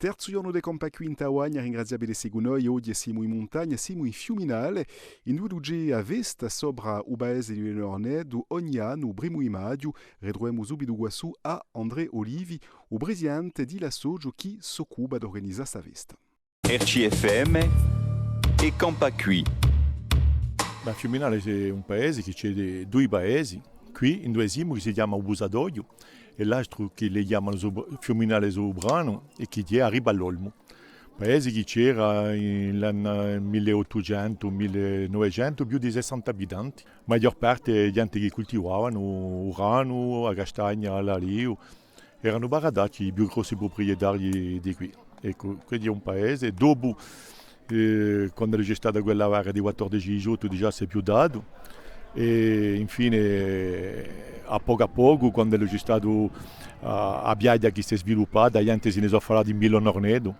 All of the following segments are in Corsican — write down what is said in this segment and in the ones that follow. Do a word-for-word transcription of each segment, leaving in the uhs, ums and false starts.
Terzu ghjornu di Campà quì in Tavagna, ringraziavvi d'esse cù noi. Oghje simu in muntagna, simu in Fiuminale, induve ci hè a festa sopra u paese di l'Ornetu. Ogni annu, u primu di maghju, ritruvemu subitu quassù à André Olivi, u presidente di l'associu chì s'occupa d'urganizà sta festa. R C F M è Campà quì. Ma Fiuminale hè un paese chì ci hè dui paesi, quì induve simu, chì si chjama u Pusatoghju, è l'altru chì li chjamanu Sub-, Fiuminale Supranu è chì hè à riva à l'olmu. Paese chì c'era in l'anni mille ottucentu, mille novecentu, più di sessanta abitanti. Maiò parte ghjente chì cultivavanu u granu, a castagna, l'alivu. Eranu baratacci i più grossi pruprietarii di quì. Eccu, quì hè un paese. Dopu, eh, quandu ci hè stata quella guerra di quattordeci diciottu, digià s'hè più datu. È infine, à pocu à pocu, quandu ci hè statu a, a piaghja chì s'hè sviluppata, a ghjente si ne sò falati in Villa Ornetu.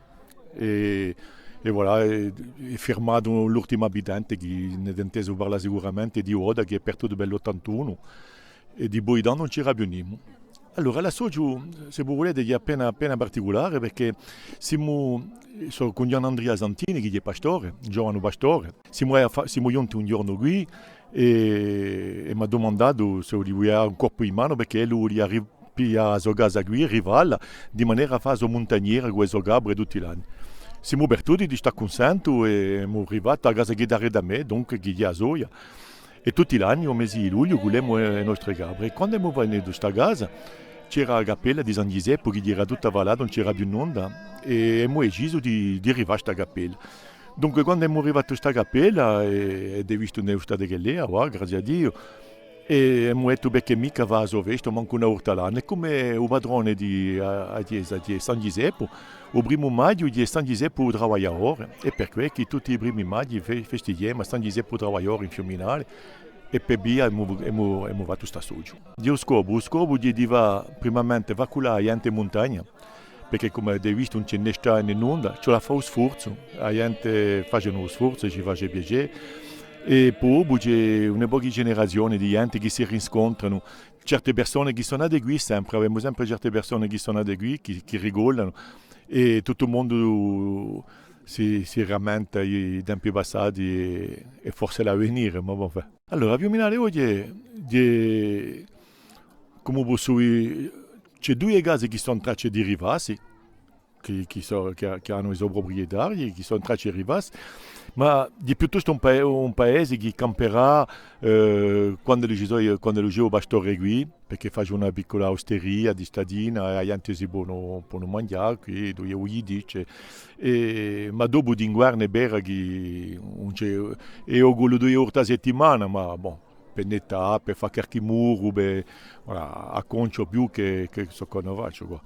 È, è voilà, hè, hè firmatu l'ultimu abitante chì n'avete intesu parlà sicuramente, di Oda, chì hè partutu per l'ottantunu. È dipoi tandu ùn c'era più nimu. Allora, l'associu, s'è vo vulete, hè appena, appena particulare, perchè simu, sò cun Ghjuvan Andria Santini, chì hè pastore, un ghjovanu pastore. Simu, eh, fa-, simu ghjunti un ghjornu quì è, è m'hà dumandatu s'e vulia un colpu di manu, perchè ellu vulia ri-, piglià a so casa quì, rifalla, di manera à fà a so muntagnera cù e so capre tutti l'anni. Simu partuti di sta cunsentu è emu rifattu a casa chì hè daretu à mè, dunque chì hè a soia. È tutti l'anni, u mese di lugliu, cullemu e nostre capre. È quandu emu fanutu sta casa, c'era a cappella di San Ghjiseppu, chì era tutta falata, ùn c'era più nunda, è emu decisu di, di rifà sta cappella. Dunque, quandu emu rifattu sta cappella, è, è avete vistu ind'è u statu ch'ella hè, avà, grazie à Diu, è emu dettu, perchè micca fà a so festa, mancu una volta l'annu. È cum'è u patrone di a, a chjesa, chì hè San Ghjiseppu, u primu maghju hè San Ghjiseppu u travagliadore, è per què chì tutti i primi maghji fe-, festighjemu à San Ghjiseppu u travagliadore in Fiuminale, è per via emu, emu, emu fattu st'associu. Di u scopu, u scopu hè di fà, primamente, fà cullà a ghjente in muntagna, perchè cum'è avete vistu ùn ci hè nè stà nè nunda, ci vole à fà u sforzu, a ghjente facenu u sforzu, ci face piacè, è po dopu ci hè une poche generazione di ghjente chì si rinscontranu, certe persone chì sò nate quì sempre, avemu sempre certe persone chì sò nate quì, chì, chì ricollanu, è tuttu u mondu si, si rammenta i, i tempi passati è, è forse l'avvenire, ma bon, enfin. Allora, Fiuminale oghje hè, hè, cumu possu dì, ci hè duie case chì sò in traccia di rifassi, chì, chì sò, chì, chì anu i so pruprietarii, chì sò in traccia di rifassi, ma hè piuttostu un pa-, un paese chì camperà, eh, quandu ci sò, quandu ci hè u pastore quì, perchè face una piccula osteria di statina, è a ghjente si ponu, ponu manghjà quì, duie, u dice, è, ma dopu d'inguernu hè vera chì ùn ci hè, eiu cullu duie volte à settimana, ma bon, per nettà, per fà qualchì muru, per, voilà, acconcio più chè, chè ciò ch'o facciu quì.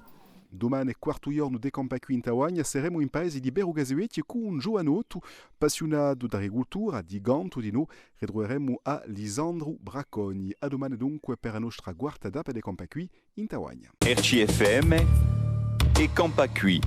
Dumane, quartu ghjornu di Campà quì in Tavagna, seremu in paese di Peru Casevechje cù un ghjuvanottu appassiunatu d'agricultura, di cantu dinò, ritruveremu à Lisandru Bracconi. À dumane dunque per a nostra quarta tappa di Campà quì in Tavagna. R C F M è Campà quì.